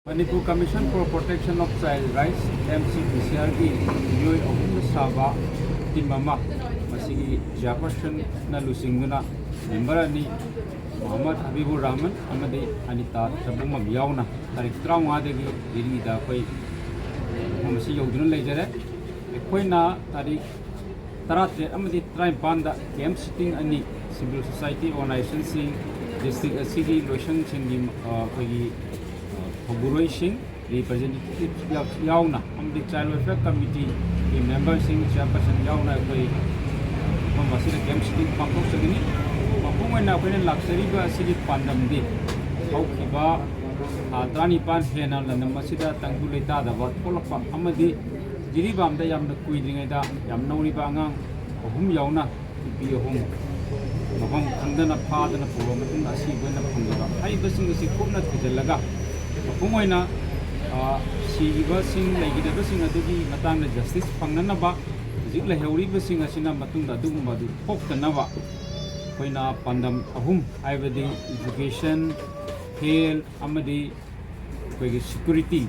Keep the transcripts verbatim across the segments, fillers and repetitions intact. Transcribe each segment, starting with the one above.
Manipur Commission for Protection of Child Rights, M C P C R ꯒꯤ ꯃꯤꯑꯣꯏ ꯑꯍꯨꯝꯅ ꯁꯥꯕ ꯇꯤꯝ ꯑꯃ, ꯃꯁꯤꯒꯤ ꯆꯤꯌꯥꯔꯄꯔꯁꯟꯅ ꯂꯨꯆꯤꯡꯗꯨꯅ ꯃꯦꯝꯕꯔ ꯑꯅꯤ, ꯃꯣꯍꯝꯃꯗ ꯍꯕꯤꯕꯨꯔ ꯔꯍꯃꯟ ꯑꯃꯗꯤ ꯑꯅꯤꯇꯥ ꯆꯕꯨꯡꯕꯝ ꯌꯥꯎꯅ, ꯇꯥꯔꯤꯛ ꯇꯔꯥꯃꯉꯥꯗꯒꯤ ꯗꯤꯜꯂꯤꯗ ꯑꯩꯈꯣꯏ ꯃꯐꯝ ꯑꯁꯤ ꯌꯧꯗꯨꯅ ꯂꯩꯖꯔꯦ꯫ ꯑꯩꯈꯣꯏꯅ ꯇꯥꯔꯤꯛ ꯇꯔꯥꯇꯔꯦꯠ ꯑꯃꯗꯤ ꯇꯔꯥꯅꯤꯄꯥꯟꯗ ꯀꯦꯝꯞ ꯁꯤꯇꯤꯡ ꯑꯅꯤ, ꯁꯤꯚꯤꯜ ꯁꯣꯁꯥꯏꯇꯤ ꯑꯣꯔꯒꯅꯥꯏꯖꯦꯁꯟꯁꯤꯡ, ꯗꯤꯁꯇ꯭ꯔꯤꯛ ꯑꯁꯤꯒꯤ ꯂꯣꯏꯁꯪꯁꯤꯡꯒꯤ, ꯑ, ꯑꯩꯈꯣꯏꯒꯤ, ꯑ, ꯊꯧꯕꯨꯔꯣꯏꯁꯤꯡ, ꯔꯤꯄ꯭ꯔꯖꯦꯟꯇꯦꯇꯤꯚ ꯌꯥꯎ-, ꯌꯥꯎꯅ ꯑꯃꯗꯤ ꯆꯥꯏꯜ ꯋꯦꯜꯐꯤꯌꯔ ꯀꯃꯤꯇꯤꯒꯤ ꯃꯦꯝꯕꯔꯁꯤꯡ, ꯆꯤꯌꯥꯔꯄꯔꯁꯟ ꯌꯥꯎꯅ ꯑꯩꯈꯣꯏ ꯃꯐꯝ ꯑꯁꯤꯗ ꯀꯦꯝꯞ ꯁꯤꯇꯤꯡ ꯄꯥꯡꯊꯣꯛꯆꯒꯅꯤ꯫ ꯃꯄꯨꯡ ꯑꯣꯏꯅ ꯑꯩꯈꯣꯏꯅ ꯂꯥꯛꯆꯔꯤꯕ ꯑꯁꯤꯒꯤ ꯄꯥꯟꯗꯝꯗꯤ ꯍꯧꯈꯤꯕ ꯊꯥ ꯇꯔꯥꯅꯤꯄꯥꯟ ꯍꯦꯟꯅ ꯂꯝꯗꯝ ꯑꯁꯤꯗ ꯇꯪꯗꯨ ꯂꯩꯇꯥꯗꯕ ꯊꯣꯛꯂꯛꯄ ꯑꯃꯗꯤ ꯖꯤꯔꯤꯕꯥꯝꯗ ꯌꯥꯝꯅ ꯀꯨꯏꯗ꯭ꯔꯤꯉꯩꯗ ꯌꯥꯝ ꯅꯧꯔꯤꯕ ꯑꯉꯥꯡ ꯑꯍꯨꯝ ꯌꯥꯎꯅ ꯅꯨꯄꯤ ꯑꯍꯨꯝ ꯃꯐꯝ ꯈꯪꯗꯅ ꯐꯥꯗꯅ ꯄꯨꯔꯕ ꯃꯇꯨꯡꯗ ꯑꯁꯤꯕ ꯑꯣꯏꯅ ꯐꯪꯂꯕ ꯍꯥꯏꯔꯤꯕꯁꯤꯡ ꯑꯁꯤ ꯀꯨꯞꯅ ꯊꯤꯖꯤꯜꯂꯒ ꯃꯄꯨꯡ ꯑꯣꯏꯅ, ꯑ, ꯁꯤꯈꯤꯕꯁꯤꯡ, ꯂꯩꯈꯤꯗꯕꯁꯤꯡ ꯑꯗꯨꯒꯤ ꯃꯇꯥꯡꯗ ꯖꯁꯇꯤꯁ ꯐꯪꯅꯅꯕ, ꯍꯧꯖꯤꯛ ꯂꯩꯍꯧꯔꯤꯕꯁꯤꯡ ꯑꯁꯤꯅ ꯃꯇꯨꯡꯗ ꯑꯗꯨꯒꯨꯝꯕ ꯑꯗꯨ ꯊꯣꯛꯇꯅꯕ ꯑꯩꯈꯣꯏꯅ ꯄꯥꯟꯗꯝ ꯑꯍꯨꯝ, ꯍꯥꯏꯕꯗꯤ ꯏꯖꯨꯀꯦꯁꯟ, ꯍꯦꯜꯊ ꯑꯃꯗꯤ ꯑꯩꯈꯣꯏꯒꯤ ꯁꯦꯀ꯭ꯌꯨꯔꯤꯇꯤ,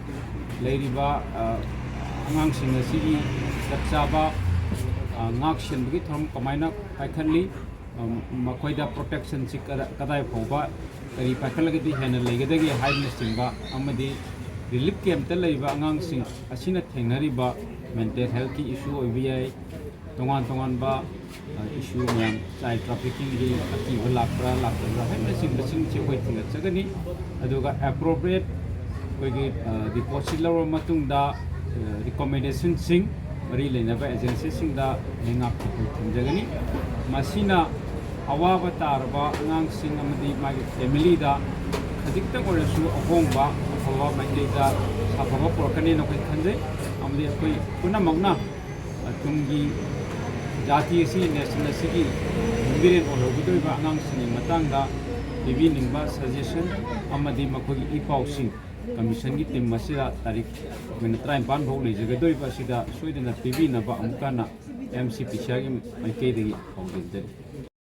ꯂꯩꯔꯤꯕ, ꯑ, ꯑꯉꯥꯡꯁꯤꯡ ꯑꯁꯤꯒꯤ ꯆꯞ ꯆꯥꯕ, ꯑ, ꯉꯥꯛ ꯁꯦꯟꯕꯒꯤ ꯊꯧꯔꯝ ꯀꯃꯥꯏꯅ ꯄꯥꯏꯈꯠꯂꯤ, ꯑ, ꯃꯈꯣꯏꯗ ꯄ꯭ꯔꯣꯇꯦꯛꯁꯟꯁꯤ ꯀꯗꯥ-, ꯀꯗꯥꯏ ꯐꯥꯎꯕ ꯀꯔꯤ ꯄꯥꯏꯈꯠꯂꯒꯗꯤ ꯍꯦꯟꯅ ꯂꯩꯒꯗꯒꯦ ꯍꯥꯏꯕꯅꯆꯤꯡꯕ ꯑꯃꯗꯤ ꯔꯤꯂꯤꯐ ꯀꯦꯝꯞꯇ ꯂꯩꯕ ꯑꯉꯥꯡꯁꯤꯡ ꯑꯁꯤꯅ ꯊꯦꯡꯅꯔꯤꯕ ꯃꯦꯟꯇꯦꯜ ꯍꯦꯜꯊꯀꯤ ꯏꯁꯨ ꯑꯣꯏꯕ ꯌꯥꯏ, ꯇꯣꯉꯥꯟ ꯇꯣꯉꯥꯟꯕ, ꯑ, ꯏꯁꯨ ꯃꯌꯥꯝ, ꯆꯥꯏꯜ ꯇ꯭ꯔꯥꯐꯤꯀꯤꯡꯒꯤ ꯑꯀꯤꯕ ꯂꯥꯛꯄ꯭ꯔꯥ ꯂꯥꯛꯇꯕ꯭ꯔꯥ ꯍꯥꯏꯕꯅꯆꯤꯡꯕꯁꯤꯡꯁꯤ ꯑꯩꯈꯣꯏ ꯊꯤꯒꯠꯆꯒꯅꯤ꯫ ꯑꯗꯨꯒ ꯑꯦꯄ꯭ꯔꯣꯄ꯭ꯔꯤꯌꯦꯠ ꯑꯩꯈꯣꯏꯒꯤ, ꯑ, ꯔꯤꯄꯣꯔꯠꯁꯤ ꯂꯧꯔꯕ ꯃꯇꯨꯡꯗ, ꯑ, ꯔꯤꯀꯣꯃꯦꯟꯗꯦꯁꯟꯁꯤꯡ ꯃꯔꯤ ꯂꯩꯅꯕ ꯑꯦꯖꯦꯟꯁꯤꯁꯤꯡꯗ ꯂꯩꯉꯥꯛꯇ ꯑꯩꯈꯣꯏ ꯊꯝꯖꯒꯅꯤ꯫ ꯃꯁꯤꯅ ꯑꯋꯥꯕ ꯇꯥꯔꯕ ꯑꯉꯥꯡꯁꯤꯡ ꯑꯃꯗꯤ ꯃꯥꯒꯤ ꯐꯦꯃꯤꯂꯤꯗ ꯈꯖꯤꯛꯇꯪ ꯑꯣꯏꯔꯁꯨ ꯑꯍꯣꯡꯕ ꯑꯐꯕ ꯃꯥꯏꯀꯩꯗ ꯁꯥꯐꯕ ꯄꯨꯔꯛꯀꯅꯤꯅ ꯑꯩꯈꯣꯏ ꯈꯟꯖꯩ꯫ ꯑꯃꯗꯤ ꯑꯩꯈꯣꯏ ꯄꯨꯝꯅꯃꯛꯅ ꯇꯨꯡꯒꯤ ꯖꯥꯇꯤ ꯑꯁꯤ, ꯅꯦꯁꯟ ꯑꯁꯤꯒꯤ ꯌꯨꯝꯕꯤꯔꯦꯟ ꯑꯣꯏꯍꯧꯒꯗꯧꯔꯤꯕ ꯑꯉꯥꯡꯁꯤꯡꯒꯤ ꯃꯇꯥꯡꯗ ꯄꯤꯕꯤꯅꯤꯡꯕ ꯁꯖꯦꯁꯟ ꯑꯃꯗꯤ ꯃꯈꯣꯏꯒꯤ ꯏ ꯄꯥꯎꯁꯤꯡ ꯀꯃꯤꯁꯟꯒꯤ ꯇꯤꯝ ꯑꯁꯤꯗ ꯇꯥꯔꯤꯛ ꯑꯩꯈꯣꯏꯅ ꯇꯔꯥꯅꯤꯄꯥꯟ ꯐꯥꯎ ꯂꯩꯖꯒꯗꯧꯔꯤꯕ ꯑꯁꯤꯗ ꯁꯣꯏꯗꯅ ꯄꯤꯕꯤꯅꯕ ꯑꯃꯨꯛꯀ ꯍꯟꯅ ꯑꯦꯝ ꯁꯤ ꯄꯤ ꯁꯤ ꯑꯥꯔꯒꯤ ꯃꯥꯏꯀꯩꯗꯒꯤ ꯄꯥꯎꯗꯝꯖꯔꯤ꯫